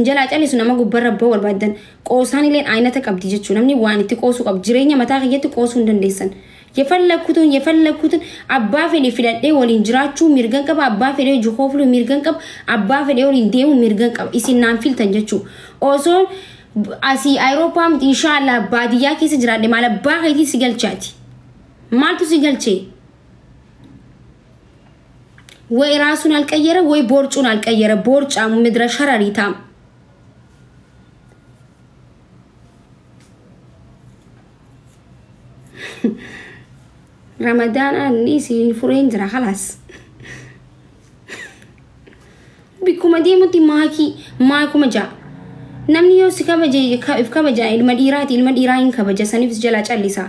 Jalaa callisu nama gubbarra ba'uu barbaaddan qoosaan illee aynata qabdi jechuudha. Namni waan itti qoosuu qabu jireenya mataa kiyyatti qoosuu hin dandeessan. Yefallakkutuun yefallakkutuun abbaa fedhe filadhee waliin jiraachuu mirgan qaba, abbaa fedhee jokoofluu mirgan qaba, abbaa fedhee waliin deemuu mirgan qaba. Isin naan filtan jechuudha. Osoo asii Awurooppaa miti inshaallah baadiyyaa keessa jiraadhe maal abbaa keetii si galchaati. Maaltu si galchee? ወይ ራሱን አልቀየረ ወይ ቦርጩን አልቀየረ። ቦርጫሙ ምድረ ሸረሪታም ረመዳን አኒ fureen jira خلاص bikkuma deemutti maakii maakuma ja'a. Namni yoo si kabaje if kabaja, ilma dhiiraati, ilma dhiiraa hin kabaja, saniif si jalaa callisaa.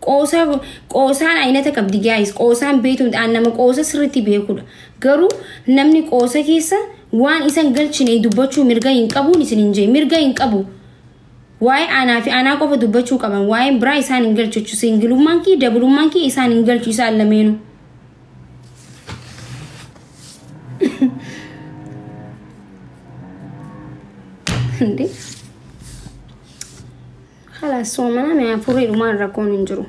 Qoosaa qoosaan aynata qabdi gaayis, qoosaan beektu nama qoosa sirriitti beekudha. Garuu namni qoosa keessa waan isan galchine dubbachuu mirga hin qabuun isin hin jee mirga hin qabu. Waa'ee aanaa fi aanaa qofa dubbachuu qaban, waa'een biraa isaan hin galchu. Singilummaan kee dabulummaan kee isaan hin galchu isaan lameenu. እንዴ خلاص soomana mee furee dhumaan rakkoon hin jiru.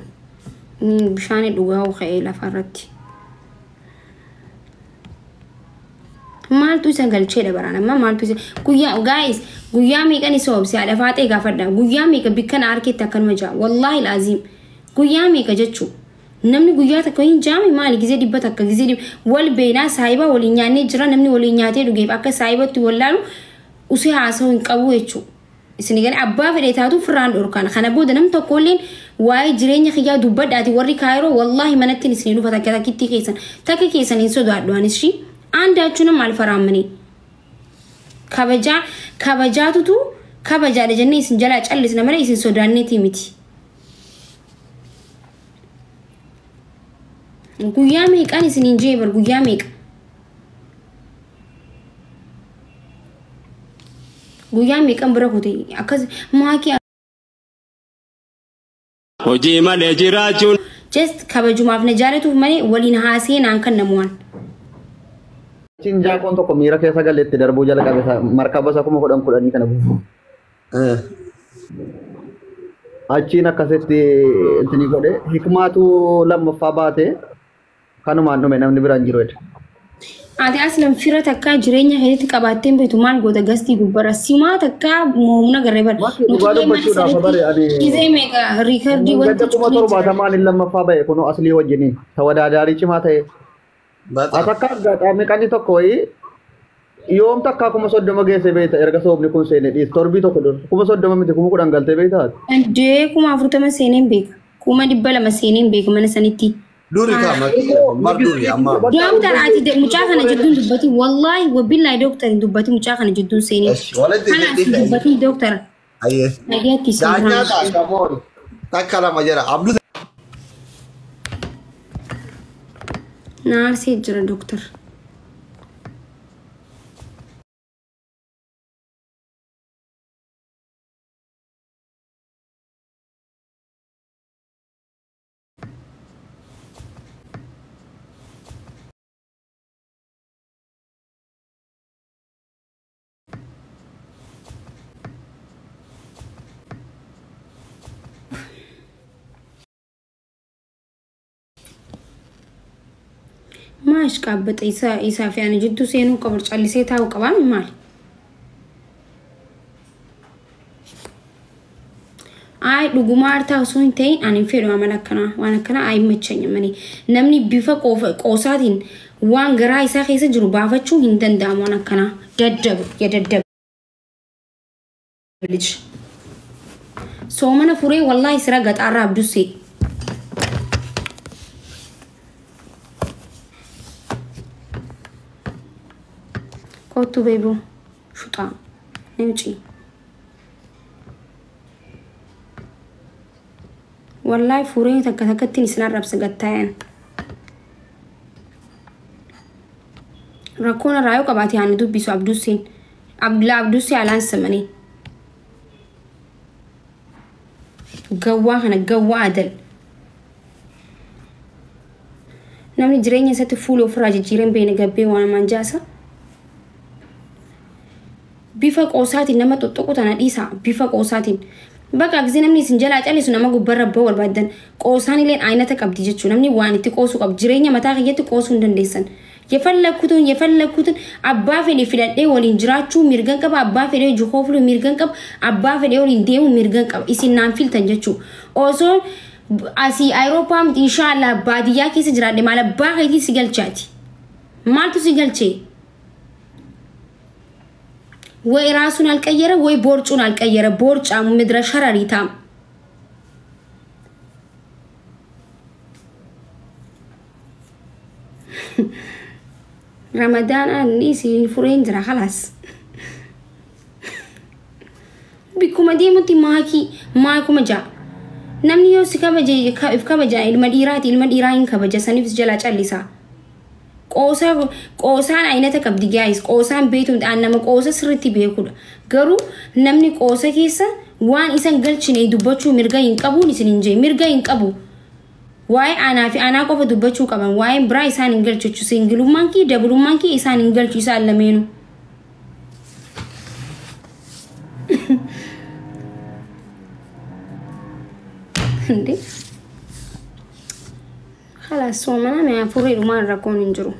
Bishaan dhugaa ka'ee lafarratti. Maaltu isa galcheedha baraan amma maaltu isa guyyaa gaayis guyyaa meeqan isa obse haadha faaxee gaafadha, guyyaa meeqa bikkana harkeetti akkanuma jaa, wallaahi laaziim guyyaa meeqa jechuu. Namni guyyaa takka hin jaame maali gizee 100 gizee dhibba wal beenaa saayiba waliin nyaannee jira, namni waliin nyaatee dhugeef akka saayibatti wallaalu usee haasa'uu hin qabu jechuudha. Isin galee abbaa fedhe taatu firraan dhorkaan kana booda nam tokkolleen waa'ee jireenya kiyyaa dubbadhaati warri Kaayiroo wallaahi manatti isin dhufa takka takkitti keessan takka keessan hin sodaadhu anis shi አንዳችሁንም አልፈራም። እኔ kabajaa kabajaatutu kabajaadha jennee isin jalaa callisna malee isin sodaanneeti miti. Guyyaa meeqaan isin hin jee bar, guyyaa meeqa? Guyyaa meeqan bira kute akkas maakii Hojii malee jiraachuun just kabajumaaf na jaalatuuf malee waliin haasee naan kan namuwaan. Achiin jaakoon tokko miira keessa galeetti darbuu jalqabe markaba isa 10,000 10,000 kana buufu. Achiin akkasitti intini godhe, hikmaatu lammaffaa baate, kanumaan dhume, namni biraan jiru jedhe. Ati aslan fira takkaa jireenya keetti qabaattee hin beektu, maal goota gastii gubbarra simaa takkaa moomna garee bara. Bakki dhugaa dubbachuudhaaf bare ani Gizee meeqa riikardii wanti gadda 70,000 inni lammaffaa ba'e kunoo aslii wajjiniin tawadaadaarii cimaa ta'e. በጣም As akka aggaxaamii qanni tokko wayii yoom takkaa 30,000 geesse beekta, erga soomni kun seene dhiis torbii tokko dur 30,000 miti 10,000 galtee beektaati. Indee 40,000 seeneen beeka. 200,000 seeneen beeka mana sanitti. Duri kama mar duri amma Dooktar ati mucaa kana jidduun dubbati, wallaahi wabillahi dooktar dubbati, mucaa kana jidduun seenee. እሺ ወለድ Kanaas dubbati dooktar. አየ Nagaatti ዳኛ siin ታካሞን takka lama jira abdu naarsee jira dooktar. Maash qaabbata isaa isaa fi ani jidduu seenuu qabu callisee taa'uu qabaa maali? Ay dhuguma aartaa osoo hin ta'in ani hin fedhu amala akkanaa, waan akkanaa ay machanya malee namni bifa qoosaatiin waan garaa isaa keessa jiru baafachuu hin danda'amu, waan akkanaa daddabu yadaddabu ልጅ soomana furee wallaahi sira gaxaarraa abdussee. Kottu beeboo shuxaa namci wallaahi furee takka takkattiin isin arrabsa gattaayan. Rakkoon irraa yoo qabaate ani dubbisu abdusseen abdulaa abdussee alaan samanii gawwaa kana gawwaa adal namni jireenya isaatti fuula ofirraa jijjiireen beene gabbee waan amaan jaasa. Bifa qoosaatiin nama tuttuqu tana dhiisa, bifa qoosaatiin. Bakka gisee namni isin jalaa callisu nama gubbarra ba'uu barbaadan, qoosaan illee aynata qabdi jechuudha. Namni waan itti qoosuu qabu jireenya mataa kiyyatti qoosuu hin dandeessan. Yefallakkutuun abbaa fedhe filadhee waliin jiraachuu mirgan qaba, abbaa fedhee juhoofluu mirgan qaba, abbaa fedhee waliin deemuu mirgan qaba. Isin naan filtan jechuudha. Osoo asii Awurooppaa miti, inshaallah baadiyyaa keessa jiraadhe, maal abbaa keetii si galchaati? Maaltu si galchee? ወይ ራሱን አልቀየረ ወይ ቦርጩን አልቀየረ። ቦርጫሙ ምድረ ሸረሪታም። ረመዳን si fureen jira, خلاص. Bikkuma deemutti maakii maakuma ja'a. Namni yoo si kabaje if kabaja, ilma dhiiraati, ilma dhiiraa hin kabaja, saniif si jalaa callisa. Qoosaa qoosaan aynata qabdi guys, qoosaan beektu nama qoosa sirriitti beekudha. Garuu namni qoosa keessa waan isan galchine dubbachuu mirga hin qabuun isin hin jee, mirga hin qabu. Waa'ee aanaa fi aanaa qofa dubbachuu qaban, waa'een biraa isaan hin galchu jechuudha. Singilummaan kee dabulummaan kee isaan hin galchu, isaan lameenu. እንዴ خلاص, soomana mee furrii dhumaan rakkoon hin jiru.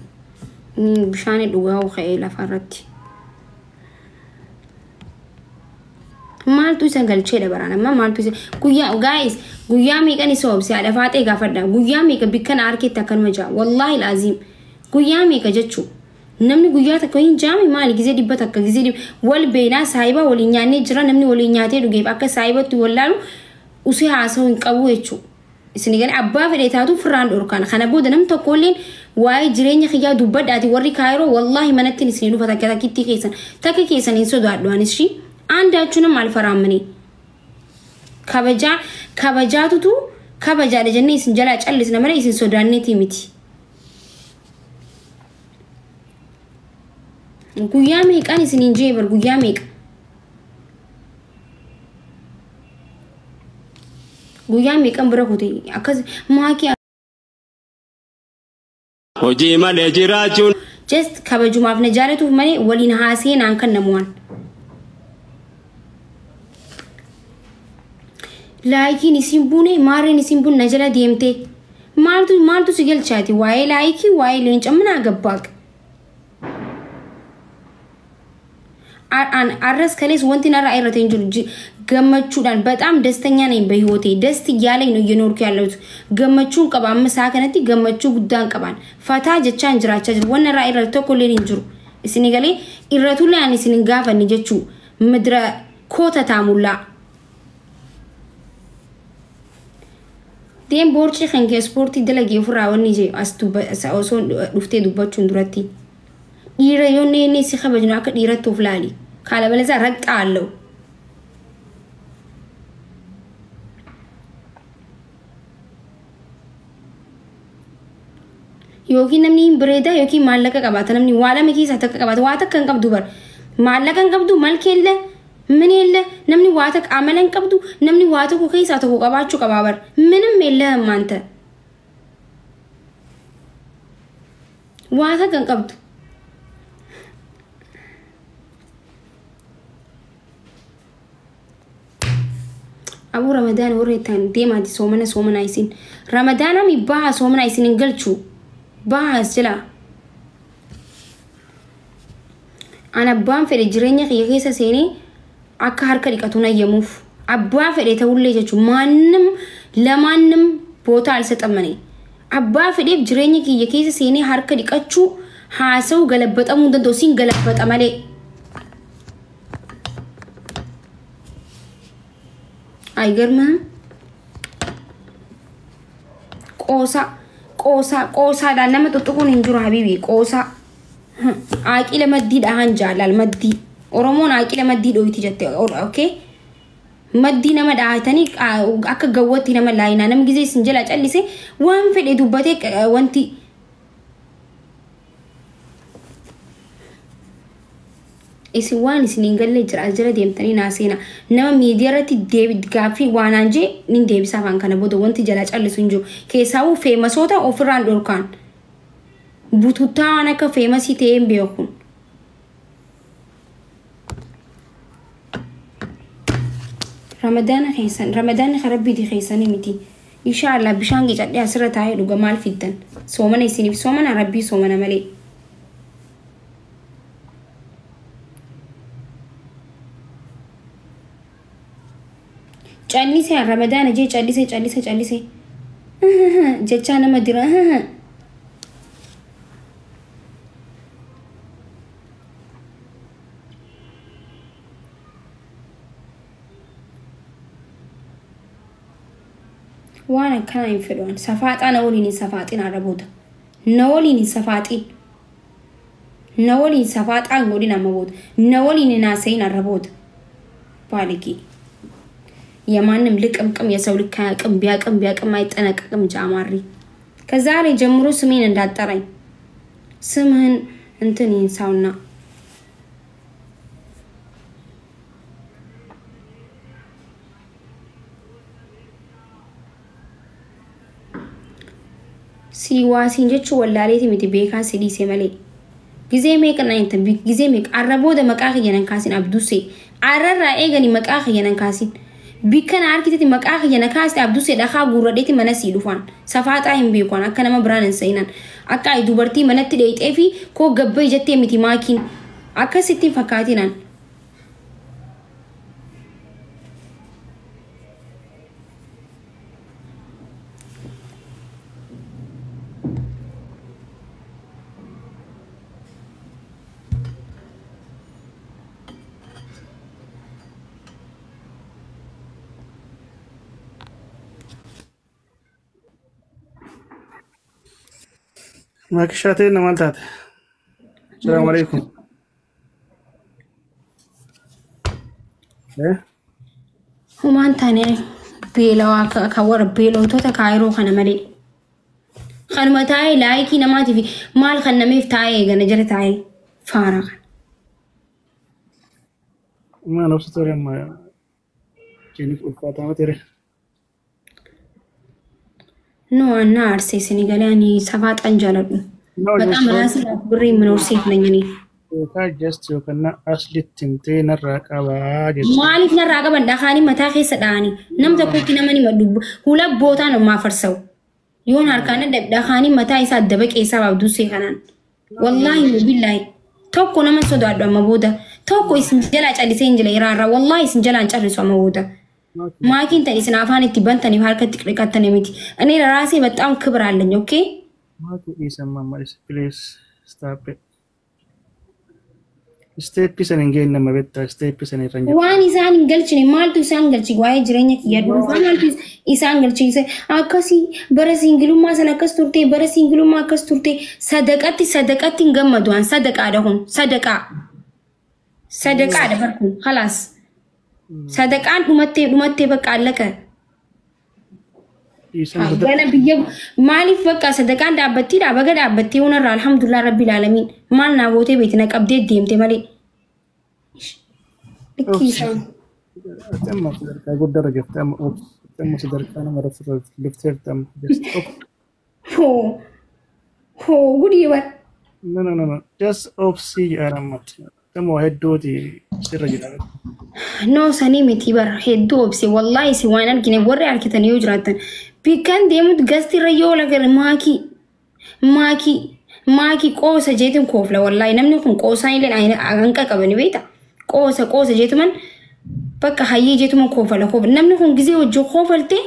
Inni bishaan dhugaa ka'ee lafarratti. Maaltu isa galcheedha baraan amma maaltu isa guyyaa, guys, guyyaa meeqan isa obse? Haadha faaxee gaafadha. Guyyaa meeqa bikkan harkeetti akkanuma jaa, wallaahi laaziim, guyyaa meeqa jechuu. Namni guyyaa takka hin jaame maali? Gizee 100 gizee dhibba wal beenaa, saayiba waliin nyaannee jira. Namni waliin nyaatee dhugeef akka saayibatti wallaalu usee haasa'uu hin qabu jechuudha. Isin galee abbaa fedhe taatu firraan dhorkaan. Kana booda nam tokkolleen waa'ee jireenya kiyyaa dubbadhaati warri Kaayiroo, wallaahi manatti isin dhufa, takka takkitti keessan takka keessan hin sodaadhu anis shi አንዳችሁንም አልፈራም። እኔ kabajaa kabajaatutu kabajaadha jennee isin jalaa callisna malee isin sodaanneeti miti. Guyyaa meeqaan isin hin jee bar, guyyaa meeqa? Guyyaa meeqan bira kute akkas maakii? Hojii malee jiraachuun Just kabajumaaf na jaalatuuf malee waliin haasee naan kan namuwaan. Laayikiin isin buune, maarreen isin buune, na jala deemte. Maaltu maaltu si galchaati? Waa'ee laayikii, waa'ee leenca mana gabbaaq. Arras kalees wanti narraa irratti hin jiru, gammachuudhaan በጣም ደስተኛ ነኝ በህይወቴ፣ ደስ እያለኝ ነው እየኖርኩ ያለሁት። Gammachuun qaba, amma isaa kanatti gammachuu guddaan qaban, fataa jechaan jiraachaa jiru. Wanna irraa irratti tokko illee hin jiru. Isin galee irratullee ani isin hin gaafanne jechuu, midira koota taamullaa. Deem boorcii kan kee ispoortii dalagee ofirraa wanni jee as osoo dhuftee dubbachuun duratti. Dhiira yoo inni si kabajnu akka dhiiratti of laali. ካለበለዚያ ረግጣለሁ። Yookiin namni hin bareedaa yookiin maallaqa qabaata. Namni waa lama keessaa takka qabaata. Waa takka hin qabdu bar. Maallaqa hin qabdu, malki የለ ምን የለ, namni waa takka amala hin qabdu. Namni waa tokko keessaa tokko qabaachuu qabaa bar. ምንም የለህም አንተ, waa takka hin qabdu. Abuu Ramadaan warra ittaan deemaati soomana, soomana isin. Ramadaanami baha, soomana isin hin galchu. Baha as jala. An abbaan fedhe jireenya kiyya keessa seenee akka harka dhiqatu nayyamuuf. Abbaa fedhe ta'ullee jechuun ማንም ለማንም ቦታ አልሰጥም እኔ። Abbaa fedheef jireenya kiyya keessa seenee harka dhiqachuu haasa'uu galabbaxamuu hin danda'u, siin galabbaxa malee. አይገርምህም? Qoosaa qoosaa qoosaadhaan nama tuttuquun hin jiru habiibi, qoosaa. Aaqila maddii dhahan jaalal maddii. Oromoon aaqila maddii dhoyti jette, okay? Maddii nama dhahatanii akka gawwatti nama laayinaa, namni gizee isin jala callise waan fedhe dubbatee wanti isin waan isin hin galle jira. As jala deemtanii naa seenaa nama miidiyaa irratti gaaffii waanaan jee nin deebisa afaan. Kana booda wanti jala callisu hin jiru. Keessaawuu feemasoota ofirraan dhorkaan bututtaa waan akka feemasii ta'ee hin beekun. Ramadaana keessan ramadaanni karabbiiti keessanii miti. Inshaallah bishaan qicadhee asirra taa'ee dhuga maal fiddan? Soomana isiniif soomana rabbii soomana malee. Callisee ramadaana jee callisee callisee callisee jechaa nama dira. Waan akkanaa hin fedhu. Safaaxaa na waliin hin safaaxin har'a booda. Na waliin hin safaaxin. Na waliin safaaxaa hin godhin amma booda. Na waliin hin haasayin har'a booda. ባለጌ የማንም ልቅምቅም የሰው ልክ አያውቅም። ቢያውቅም ቢያውቅም አይጠነቀቅም። ጃማሪ ከዛሬ ጀምሮ ስሜን እንዳጠራኝ ስምህን እንትን ይንሳውና ሲዋሲን jechuun wallaaleeti miti beekaa si dhiise malee. Gizee meeqa na hinta gizee meeqa arra booda maqaa kiyya nan kaasin abdusee arrarraa eegani maqaa kiyya nan kaasin bikka na harkitetti maqaa kiyya na kaasite abdusee dhakaa guurradheeti mana sii dhufaan safaaxaa hin beekuan akka nama biraan hin se'inan akka ayi dubartii manatti dheeyxee fi koo gabba ijattee miti maakiin akkasitti hin fakkaatinan. Maakishaateen maal taate? Salaamu alaikum. Humaan taane beelawaa kan warra beelawtoota kaayiroo kana malee. Kanuma taa'ee laayikii namaatiif maal kan nameef taa'ee eegana jala taa'ee faaraa kana. Maal obsa ture amma jeniif ulfaataa miti. No እና አርሴ ሲኒጋሊ አኒ ሰፋጣን ጃለዱ በጣም ራሴ ብሬ የምኖር ሴት ነኝ እኔ። Just yookaan aslitti himtee narraa qabaa jechuudha. Maaliif narraa qaban dhakaanii mataa keessa dhahanii nam tokkotti nama ni maddu hula bootaan ammaa farsawu yoon harkaan dhakaanii mataa isaa adda baqeessaa baabdusee kanaan wallaahi billaahi tokko nama sodaadhu amma booda tokko isin jalaa callisee hin jira iraarraa wallaahi isin jalaa hin callisu amma booda. ማኪን ተን አፋን እቲ በንተን ሀርከት ቅቀተን የሚቲ እኔ ለራሴ በጣም ክብር አለኝ። ኦኬ ማኪ ኢሰማ ማሊስ ፕሊዝ ስታፕ ስቴፕ ሰን እንጌን ነመ ቤታ ስቴፕ ሰን ይረኛ ዋን ኢሳን ገልችኔ ማልቱ ኢሳን ገልች ዋይ ጅረኛ kiyya dhuunfaa maaltu isaan galchise akkasii bara siingilummaa sana akkas turte bara siingilummaa akkas turte sadaqatti sadaqatti hin gammadu an sadaqaadha kun sadaqaa sadaqaadha bar kun khalaas sadaqaan dhumattee dhumattee bakka allaka gana biyya maaliif bakka sadaqaan dhaabbattiidha baga dhaabbattee hunarraa alhamdulillah rabbil aalamiin maal naa gootee beeti na qabdee deemte malee. Likkii isaan. Amma sadarkaa guddaarra jirti amma amma sadarkaa nama lifteerti amma just Hoo hoo gudii bar. No no no no just obsii jedhaan ammatti amma hedduuti sirra jira. No sanii miti bar hedduu obse wallaahi si waan argine warri argitan yoo jiraatan bikkan deemutu gastirra yoo lagar maakii maakii maakii qoosa jeetin koofla wallaahi namni kun qoosaan illee hanqa qabani beekta qoosa qoosa jeetuman bakka hayyee jeetuman koofala koofla namni kun gizee hojii koofalte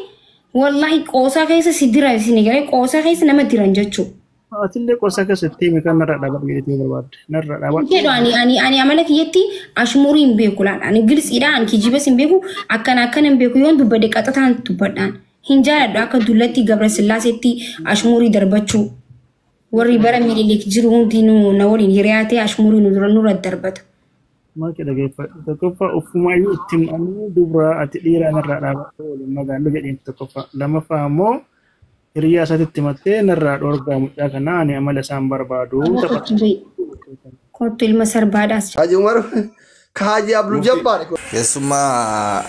wallaahi qoosaa keessa si dira isin galee qoosaa keessa nama diran jechuudha. Atillee qoosaa keessatti himi kan narraa dhaabadhu jedhee barbaadde. Narraa dhaabadhu. Jedhu ani ani ani amala kiyyatti ashmurii hin beeku laal. Ani gilsiidha ani kijibas hin beeku akkana akkana hin beeku yoon dubbadhe qaxataan dubbadhaan. Hin jaaladhu akka dullatti Gabra Sillaaseetti ashmurii darbachuu. Warri bara Minilik jiru hundinuu na waliin hiriyaa ta'e ashmurii nu dura nurra darbata. Maal dhageeffadhu tokkoffaa ofumayyuu itti himanii dubra ati dhiiraa narraa dhaabadhu waliin magaallu jedheen tokkoffaa. Lammaffaa immoo hiriyaa isaatti himattee narraa dhoorgaa mucaa kanaa ani amala isaan barbaadu. Kottu ilma sarbaadhaas. Haji Umar ka Haji Abdul Jabbar. Keessumaa